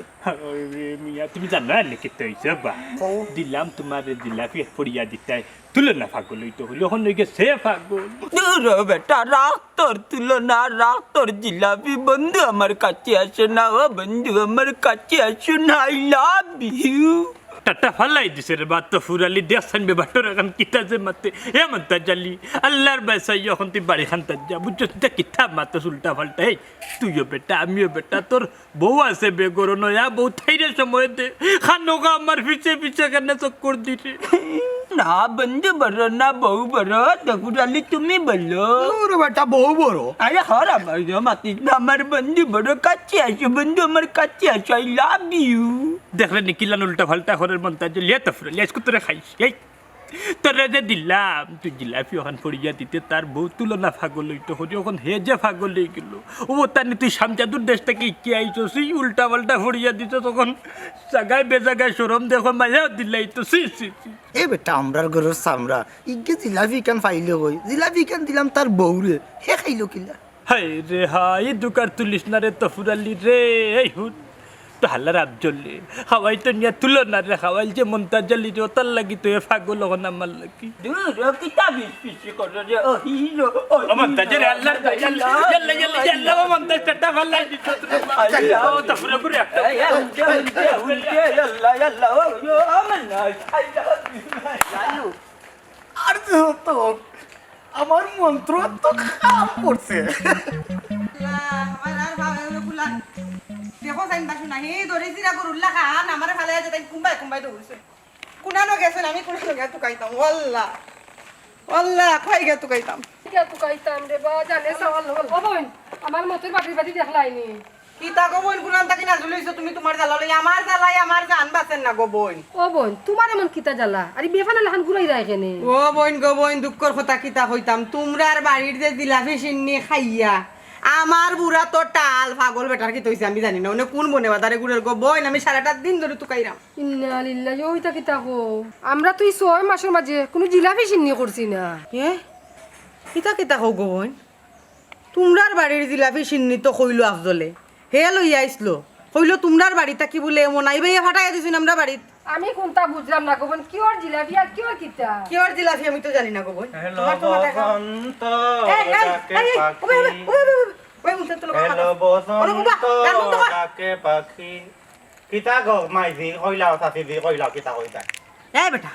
ওই রে মিয়া, তুমি জানো না কিতা অইছে বা? কও। দিলাম তোমারে জিলাপি ফড়িয়া দিতায়, তুলনা পাগল অইতো অইলো, অখন অই গেছে পাগল। দূর হ বেটা, রাখ তোর তুলনা, রাখ তোর জিলাপি, বন্ধু আমার কাছে আসে না, ও বন্ধু আমার কাছে আসে না, I love you। টাটা ফালাই দিছে রে বা, তো ফুরালি দেখছইন বে বাটর এখন কিতা যে মাতে। এ মন্তাজ আলী, আল্লাহর বাসাই, অখন তুই বাড়ি খান তার যা, বুঝছস? তুই কিতা মাতস উল্টা পাল্টা। এই, তুইও বেটা, আমিও বেটা, তোর বউ আছে বে ঘরো, নয়া বউ, তাইরে সময় দে। খানোগা আমার পিছে পিছে কেনে চক্কর দিরে? না বন্ধু বড়, না বউ বড়, তো ফুরালি তুমি বলো। ওরে বেটা, বউ বড়। আরে হর আমার, মাতিস না, আমার বন্ধু বড়, কাছে আসো বন্ধু, আমার কাছে আসো, I love you। দেখলে নি কিলান উল্টা পাল্টা করের মন্তাজ আলী, লে তো ফুরালি, আইজকু তোরে খাইছি। এই, তোরে যে দিলাম, তুই জিলাপি অখান ফড়িয়া দিতে, তার বউ তুলনা পাগল অইতো অইলো, অখন হে যে পাগল অই গেলো। ও তানি তুই শামজাদুর দেশ থাকি কি আইছস, সেই উল্টা পাল্টা ফড়িয়া দিছস, তখন জাগায় বেজাগায় শরম দেখো, মায়াও দিলাই তো, ছি, ছি, ছি। এ বেটা, আমরার ঘরর চামড়া, ইগে জিলাপি কান পাইলে কই, জিলাপি কান দিলাম তার বউরে, হে খাইলো কিলা? হায় রে হায়, দুকার তুলিস না রে তো ফুরালি রে, এই হুন। তো হালার আফজল রে, খাওয়াই তো নিয়া তুলনা রে, খাওয়াইল যে মন্তাজ আলী রে, ওতার লাগি তো এ পাগল অখন আমার লাগি। দূর হ, কিতা বিশ পিছি করো রে, ও হিরো, ও ও মন্তাজ রে, হিরো। আল্লাহ, আল্লাহ, আল্লাহ, আল্লাহ, আল্লাহ, ও মন্তাজ, টাটা ফালাই দিত। আল্লাহ। ও তো পুরোপুরি একটা এই, এই, উল্টে, উল্টে, উল্টে, আল্লাহ, আল্লাহ, ও, ও, আমার না, আল্লাহ। আর যে হতো, আমার মন্ত্র তো কাম করছে। আল্লাহ, আমার আর ভালো হলো কুলান। দেখো, সাইন বাসু না, হে দরে জিরা গরুর লাখান, আমারে ফালাইয়া যে তাই কুম্বাই কুম্বাই দৌড়ছে। কুনানো গেছেন, আমি কুনানো গিয়া তুকাইতাম, ওয়াল্লাহ। ওয়াল্লাহ, কই গিয়া তুকাইতাম। গিয়া তুকাইতাম রে বা, জানে সওয়াল হল। ও বইন, আমার মতোর বাপের বাড়ি দেখলাইনি। কিতা গো বইন, কুনান থাকি নাজুল অইছো তুমি তুমার জ্বালা লই? আমার জ্বালায় আমার জান বাঁচের না গো বইন। ও বইন, তুমার এমন কিতা জ্বালা? আরে বেফানা লাখান ঘুরাই যায় কেনে? ও বইন গো বইন, দুঃখর কথা কিতা কইতাম, তুমরার বাড়ির যে জিলাপি শিন্নি খাইয়া আমার বুড়া তো টাল পাগল বেটার কিতা অইছে আমি জানি না। অনে কুন বনে বাজারে ঘুরের গো বইন, আমি সারাটা দিন ধরি তুকাইরাম। ইন্না লিল্লাহি, ওইটা কিতা কও? আমরা তো ই ছয় মাসর মাঝে কুনু জিলাপি শিন্নি করছি না। এ? ইতা কিতা কও গো বইন? তুমরার বাড়ির জিলাপি শিন্নি তো কইলো আফজলে, হে লইয়া আইছলো, কইলো তুমরার বাড়ি থাকি বুলে এমন আইবাইয়া ফাটাইয়া দিছইন আমরার বাড়িত। আমি কুনতা বুঝলাম না গো বইন, কিওর জিলাপি আর কিওর কিতা? কিওর জিলাপি আমি তো জানি না গো বইন। হ্যালো, তুমার তো মাথায় খারাপ। বসন্ত, এই, এই, ডাকে এই, এই, পাখি। ওবে, ওবে, ওবে, ওবে, ওবে, ওবে, উঠে তো লোক হ্যালো, মাথা। বসন্ত, ওরে বাবা, গান বন্ধ কর। ডাকে পাখি। কিতা গো, মাই জি কইলাও, চাচি জি কইলাও, কিতা কইতা? এ বেটা,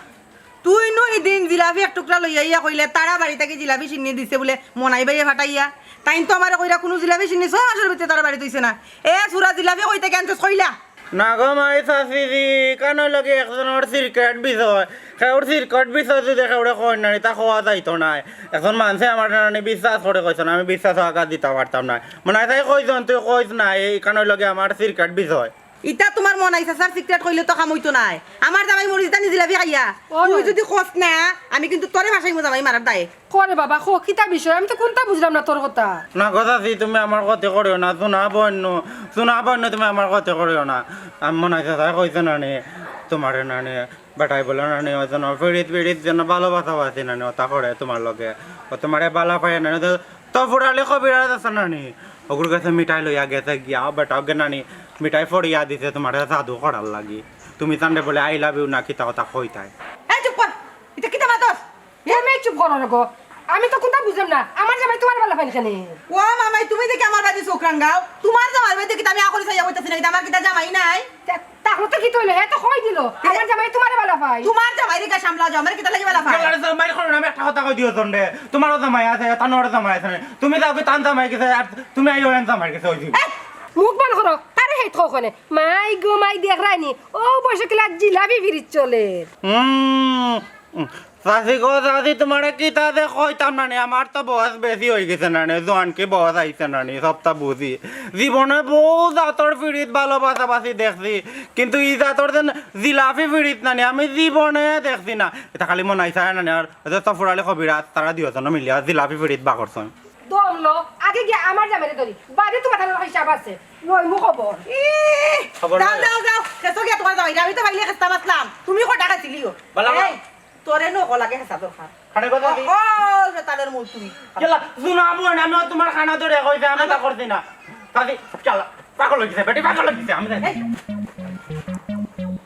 তুই নু হিদিন জিলাপি এক টুকরা লইয়া আইয়া কইলে তারা বাড়ি থাকি জিলাপি ছিন্নি দিছে বুলে মনাই ভাইয়ে ফাটাইয়া। তাইন তো আমারে কইরা কুনু জিলাপি ছিন্নি ছয় মাসর ভিতরে তারা বাড়িত অইছে না। এ সুরা জিলাপি কই থাকি আনছস কইলা? না গো মাই চাচিজি, কানো লগে একজনর সিক্রেট বিষয়, কেউর সিক্রেট বিষয় যদি কেউরে কয় না, ইতা কওয়া যাইতো নায়। একজন মানষে আমার নানি বিশ্বাস করি কইছে না, আমি বিশ্বাস আঘাত দিতাম পারতাম নায়। মনাই চাচায় কইছইন, তুই কইস না, ই কানো লগে আমার সিক্রেট বিষয়। ইতা তুমার মনাই চাচার সিক্রেট কইলে তো কাম অইতো নায়। আমার জামাই মরি যিতা নি জিলাপি খাইয়া। ও তুই নয়। যদি কস না, আমি কিন্তু তোরে ফাসাইমু জামাই মারার দায়ে। কও রে বাবা, কও, কিতা বিষয়? আমি তো কুনতা বুঝলাম না তোর কথা। না গো চাচি, তুমি আমার ক্ষতি করিও না। সোনা বইন নু, সোনা বইন নু, তুমি আমার ক্ষতি করিও না। আমি মনাই চাচায় কইছে নানি, তুমারে নানি, বেটায় বুলে নানি, ওই জন্য পিড়িত পিড়িত যেন ভালোবাসা বাসি নানি, ওটা করে তুমার লগে। ও তুমারে ভালা পায় নানি, তো তো ফুরালি কবিরাজ আছে নানি, ওগুর গেছে মিঠাই লইয়া গেছে গিয়া, বেটা ওগে নানি মিঠাই ফড়িয়া দিছে তুমারে জাদু করার লাগি। তুমি তানরে বুলে I love you না কিতা কথা কইতায়। এই চুপ কর, ইতা কিতা মাতস? তুমি চুপ করো রে গো, আমি তো কুনতা বুঝলাম না, আমার জামাই তুমার ভালা পাইল কেনে? ও মামাই, তুমি দেখি আমার বাড়ি চোখ রাঙ্গাও, তুমার জামাই বাড়ি দেখি আমি আকরি চাইয়া কইতাছি না, কিতা আমার কিতা জামাই নাই? তা-, তাহলে তো কিতা অইলো? হে তো কই দিল, আমার জামাই তুমারে ভালা পায়। তুমার জামাইরে গা সামলা যাও, আমারে কিতা লাগি ভালা পায়? গেলারে জামাইর করো না, আমি একটা কথা কই দিও তন্ডে। তুমারও জামাই আছে, তানোরও জামাই আছে না। তুমি যাও কি তান জামাই গেছে, আর তুমি আইও এন জামাই গেছে ওই দিন। এই, মুখ বন্ধ করো, তারে হেত কও কেনে। মাই গো মাই, দেখরায়নি, ও বয়সে কিলা জিলাপি ফিরিত চলে। হুম, হুম। চাচি গো, চাচি, তুমারে কিতা যে কইতাম নানি, আমার তো বয়স বেশি অই গেছে নানি, জোয়ানকি বয়স আইছে নানি, সবতা বুঝি। জীবনে বউ জাতর ফিরিত ভালোবাসা বাসি দেখছি, কিন্তু ই জাতর যেন জিলাপি ফিরিত নানি, আমি জীবনে দেখছি না। ইতা খালি মনাই চাচায় নানি, আর ওই যে তো ফুরালি কবিরাজ, তারা দুইজনে মিলিয়া জিলাপি ফিরিত বার করছইন। দম লো, আগে গিয়া আমার জামাইরে ধরি, বাদে তুমার তার হিসাব আছে, লইমু খবর। ইহ, খবর যাও, লইও। যাও, যাও, খেছো গিয়া তুমার জামাইরে, আমি তো বাইলে খেস্তা মাতলাম, তুমি কটা খাইছিলিও? বালা, বালা। এই, তোরে নু কলা লাগে হেসা দরকার। খানে কথা দি। ও, ও, শয়তানের মূল তুই। কেলা, শুনো, আবু, আমি তুমার কানো ধরে কইছি, আমি তা করছি না। তাদি, কেলা, পাগল অই গেছে, বেটি পাগল অই গেছে, আমি জানি। এই,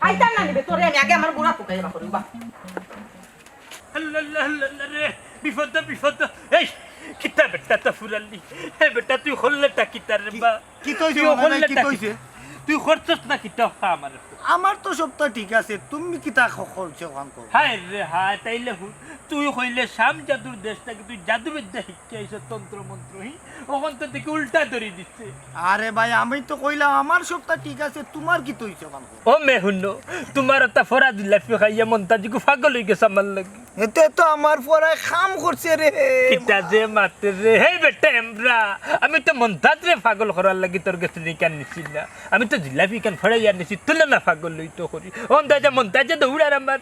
আইতাম না নিবে, তোরে আমি আগে আমার বুড়া ফুকাই বা করি, বা। আল্লাহ, আল্লাহ, আল্লাহ, আল্লাহ রে, বিপদ, বিপদ। এই, কিতা বেটা তা ফুরালি? এ বেটা, তুই করলেটা কিতা রে বা? কিতা অইছে, তুই মনে নাই, করলেটা কিতা অইছে? কিতা? তুই করছস না কিতা? আমার তো সবতা ঠিক আছে, তুমি কিতা খ-, করছো অখান কও? হায় রে হায়, তাইলে হুন, তুই কইলে শাম জাদুর দেশ থাকি তুই জাদুবিদ্যা শিক্ষা আইছস, তন্ত্র মন্ত্র, হি? অখন তো দেখি উল্টা ধরি দিছে। আরে ভাই, আমি তো কইলাম আমার সবতা ঠিক আছে, তুমার কিতা অইছে অখান কও? ও মে হুনো, তুমার ওটা ফরা দিলা ফি খাইয়া মন্তাজিগু পাগল অই গেছে আমার লাগি। এতে তো আমার ফরায় কাম করছে রে। কিতা যে মাতে রে, হেই বেটা এমরা, আমি তো মন্তাজরে পাগল করার লাগি তোর গেছে নিকান নিছি না, আমি তো জিলাপি কান ফড়াইয়া নিছি, তুলে না পাগল লই তো করি। অন্দাজে মন্তাজে দৌড়ার আমার।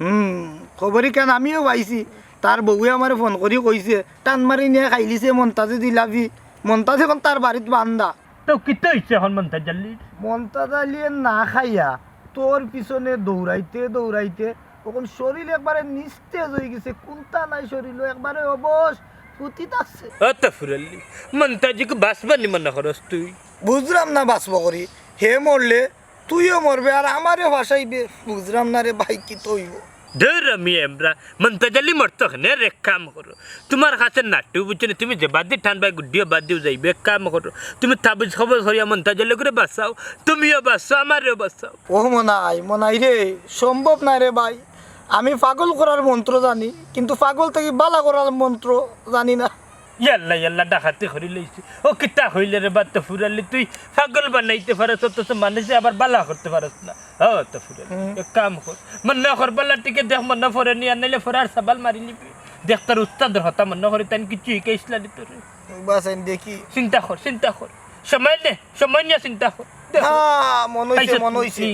হুম, খবরই কান আমিও পাইছি, তার বউয়ে আমারে ফোন করি কইছে, টান মারি নিয়া খাইলিছে মন্তাজে জিলাপি, মন্তাজ অখন তার বাড়িত বান্দা। তো কিতা অইছে অখন মন্তাজ আলীর? মন্তাজ আলীয়ে না খাইয়া তোর পিছনে দৌড়াইতে দৌড়াইতে অখন শরীল একবারে নিস্তেজ অই গেছে, কুন্তা নাই শরীলো, একবারে অবশ, ফুতি থাকছে। অত ফুরালি, মন্তাজিগু বাঁচবানি মনে করস তুই? বুঝলাম না বাঁচবো করি, হে মরলে তুইও মরবে আর আমারেও ফাঁসাইবে, বুঝলাম না রে ভাই কিতা অইবো। ধুর আমি এমরা, মন্তাজ আলী মরতো কেনে রে, এক কাম করো। তুমার কাছে নাটু বুঝছো নি, তুমি যে বাদি টানবায় গুড্ডিও বাদিও যাইবে, এক কাম করো। তুমি তাবিজ কবজ করিয়া মন্তাজ আলীগুরে বাঁচাও, তুমিও বাঁচো, আমারেও বাঁচাও। ও মনাই, মনাই রে, সম্ভব নায় রে ভাই। আমি পাগল করার মন্ত্র জানি, কিন্তু পাগল থাকি বালা করার মন্ত্র জানি না। ইয়াল্লা, ইয়াল্লা, ডাকাতি করি লইছি। ও কিতা কইলে রে বা তো ফুরালি, তুই পাগল বানাইতে পারস, অথচ মানুষে আবার বালা করতে পারস না। ও তো ফুরালি, হুম। এক কাম কর, মনে কর বালা টিকে দেখ, মনে পড়ে নি, আর নাইলে ফরার সাবাল মারি নিবি। দেখ তোর উস্তাদর কথা মনে করি, তাইন কিচ্ছু হিকাইছলা নি তোরে। বাস, আমি দেখি। চিন্তা কর, চিন্তা কর, সময় নে, সময় নিয়া চিন্তা কর। দেখ। হ্যাঁ, মনে অইছে, পাইছত মনে অইছে। নি?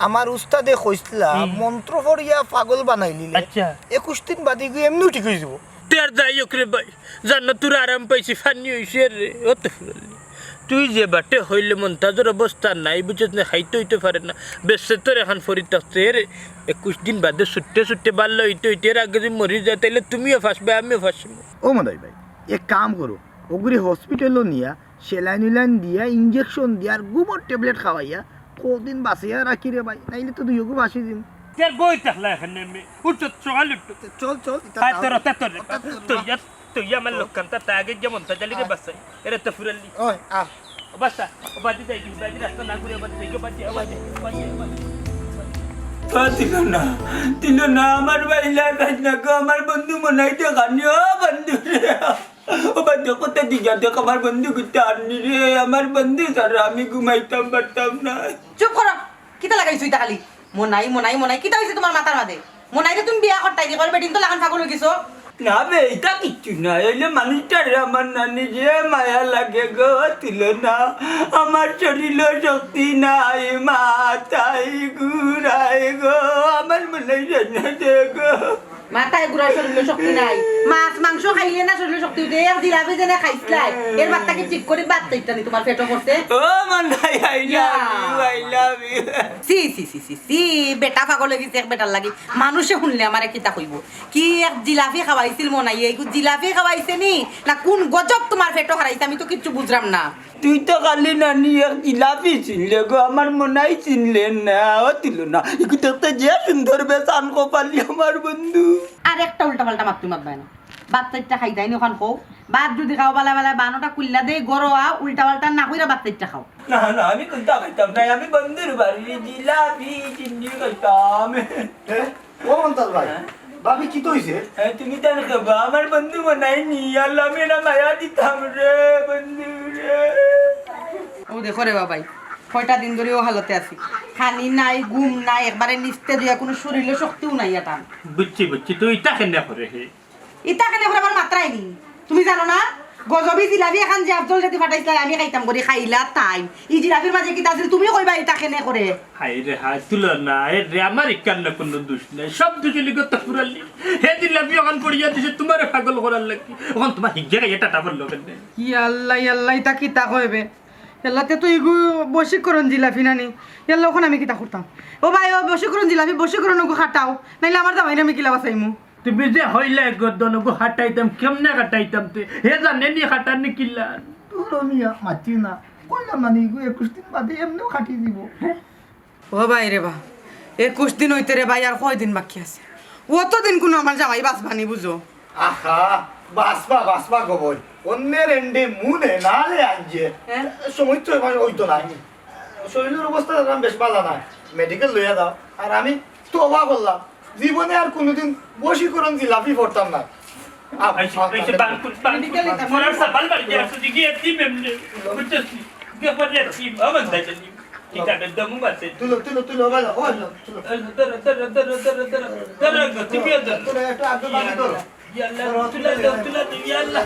আমার উস্তাদে কইছলা, হুম। মন্ত্র পড়িয়া পাগল বানাইলিলে, আচ্ছা। একুশ দিন বাদে গিয়া এমনেউ ঠিক অই যাইবো। তে আর যাই হোক রে ভাই, জান্নাতুর আরাম পাইছি, ফানি অইছে রে। ও তো ফুরালি, তুই যে বাটে কইলে মন্তাজর অবস্থা নাই, বুঝছত না, খাইতে অইতে পারে না, বেশে তোর অখন ফরি থাকছে রে। একুশ দিন বাদে ছুটতে ছুটতে বালা অইতে অইতে এর আগে যদি মরি যায়, তাইলে তুমিও ফাঁসবায়, আমিও ফাঁসবো। ও মনাই ভাই, এক কাম করো, ওগুরে হসপিটালো নিয়া সেলাইন উলাইন দিয়া, ইঞ্জেকশন দিয়া, আর ঘুমর ট্যাবলেট খাওয়াইয়া কয়দিন বাঁচাইয়া রাখি রে ভাই, নাইলে তো দুইওগু ফাঁসি দিন। তোর বই থাকলা এখানে মে, উঠ, সকাল উঠ। চল, চল, ইতা হায়, তাও তোর, তোর, তোর, ওটা তোর, তোর, না। তোর, তোর, আমার লোক কান্তা, তা আগে গিয়া মন্তাজ আলীরে বাঁচাই। এরে তো ফুরালি। ওই, আ। ও বাচ্চা, ও বাদি যাই, বাদি রাস্তা না ঘুরে, বাদি যাই, বাদি, বাদি, বাদি, বাদি। ও তিলনা, তিলনা, আমার বাইলা কাজ না গো, আমার বন্ধু মনাইতে খানি, ও বন্ধু রে। ও বন্ধু, কত দিকে দেখ, আমার বন্ধু কিতা আননি রে, আমার বন্ধু ছাড়া আমি ঘুমাইতাম পারতাম না। চুপ করো, কিতা লাগাইছো ইতা খালি? মনাই, মনাই, মনাই, কিতা অইছে তুমার মাথার মাঝে? মনাইরে তুমি বিয়া করতায় নি, কর বেটিন তো লাখান পাগল অই গেছো। না বে, ইতা কিচ্ছু না, অইলে মানুষটারে আমার নানি যে মায়া লাগে গো, তিলনা। আমার শরীরও শক্তি নাই, মাথায় ঘুরায় গো, আমার মনাই জানা দে গো। মাথায় ঘুরার শরীরও শক্তি নাই। মাছ মাংস খাইলে না শরীরও শক্তি উঠে। এক জিলাপি যেনে খাইছলায়, এর বাদ থাকি ঠিক করি বাত চাইরটা নি তুমার পেটো পড়ছে। ও মনাই, I love you, I love you। ছি, ছি, ছি, ছি, ছি, বেটা পাগল অই গেছে এক বেটার লাগি। মানুষে হুনলে আমারে কিতা কইবো? কি এক জিলাপি খাওয়াইছিল মনাইয়ে, ইগু জিলাপি খাওয়াইছে নি? না কুন গজব তুমার পেটো হারাইছে, আমি তো কিচ্ছু বুঝরাম না। তুই তো খালি নানি এক জিলাপি চিনলে গো, আমার মনাই চিনলে না। ও তিলনা, ইগু দেখতে যে সুন্দর বেশ আন কপালি আমার বন্ধু। আর একটা উল্টা পাল্টা মাত তুই মাতবায় না। বাত চাইরটা খাইতায় নি অখান কও। বাত যুদি খাও বালা বালা বানোটা কুল্লা দেই, গরো আ, উল্টা পাল্টা না কইরা বাত চাইরটা খাও। না, না, আমি কুন্তা খাইতাম না, আমি বন্ধুর বাড়ির জিলাপি চিনি খাইতাম। এ, ও মন্তাজ ভাই, হ্যাঁ? ভাবি, কিতা অইছে? হ্যাঁ, তুমি তান খাবা, আমার বন্ধু মনাই নি, আল্লাহ, আমি না মায়া দিতাম রে, বন্ধু রে। ও দেখো রে বাবাই, কয়টা দিন ধরি ও হালতে আছি, খানি নাই, ঘুম নাই, একবারে নিস্তেজ অইয়া কুনু শরীরও শক্তিও নাই এটা। বুঝছি, বুঝছি, তুই ইতা কেনে করে হে? ইতা কেনে করে আমার মাত্রায় নি? তুমি জানো না? গজবি জিলাপি এখান যে আফজল যদি ফাটাইছিলা, আমি খাইতাম করি, খাইলা তাই। ই জিলাপির মাঝে কিতা আছিল, তুমি কইবা ইতা কেনে করে? হায় রে হায়, তুলো না, এ রে, আমার ইকান না কুনু দোষ নাই, সব দোষ অইলি গো তফুর আলী। হে জিলাপি অখান পড়িয়া দিছে, তুমারে পাগল করার লাগি। অখন তুমার হিজ্জা গাইয়া টাটা পড়লো কেনে? ইয়া আল্লাহ, ইয়া আল্লাহ, ইতা কিতা কইবে? ইয়াল্লা, তে তো ইগু বশীকরণ জিলাপি নানি। ইয়াল্লা, অখন আমি কিতা করতাম? ও ভাই, ও বশীকরণ জিলাপি, বশীকরণ ওগু খাটাও, নাইলে আমার জামাইরে আমি কিলা বাঁচাইমু? তুমি যে হইলে গদ্দন ওগু খাটাইতাম, কেমনে খাটাইতাম তে? হে জানে নি খাটার নি কিলা? দূর মিয়া, মাতি না। কইলাম না নি, ইগু একুশ দিন বাদে এমনেও খাটি দিব। ও ভাই রে বা, একুশ দিন অইতে রে ভাই, আর কয়দিন বাকি আছে? অতদিন কুনু আমার জামাই বাঁচবা নি বুঝো? আহা, বাঁচবা, বাঁচবা গো বইন। অন্যের এন্ডে মুনে নালে আনজে। হ্যাঁ? সময় তো এবার অইতো না। শরীরের অবস্থা এখন বেশ ভালা না। মেডিকেল লইয়া যাও। আর আমি তওবা করলাম। জীবনে আর কুনুদিন বশীকরণ জিলাপি পড়তাম না। আ, আইসে, আ, আইসে, আ, বার কর, বার কর, মেডিকেলে বার কর। পড়ার সাবাল বাড়ি দিয়ে আসছে, গিয়ে কি মেমনে? বুঝছস নি? গিয়ে পড়ে আসছি, আমার দায়িত্ব নিয়ে। ঠিক আছে, দমু মারছে। তুলো, তুলো, তুলো, ভাই, ওই লো, তুলো। এই লো, ধরো, ধরো, ধরো, ধরো, ধরো। ধরো, ধরো, তুমি ধরো। ধরো, একটু আগে বাকি ধরো। ইয়া আল্লাহ, ধরো, তুলে তুলে দাও, দাও। তুলে দাও, ইয়া আল্লাহ।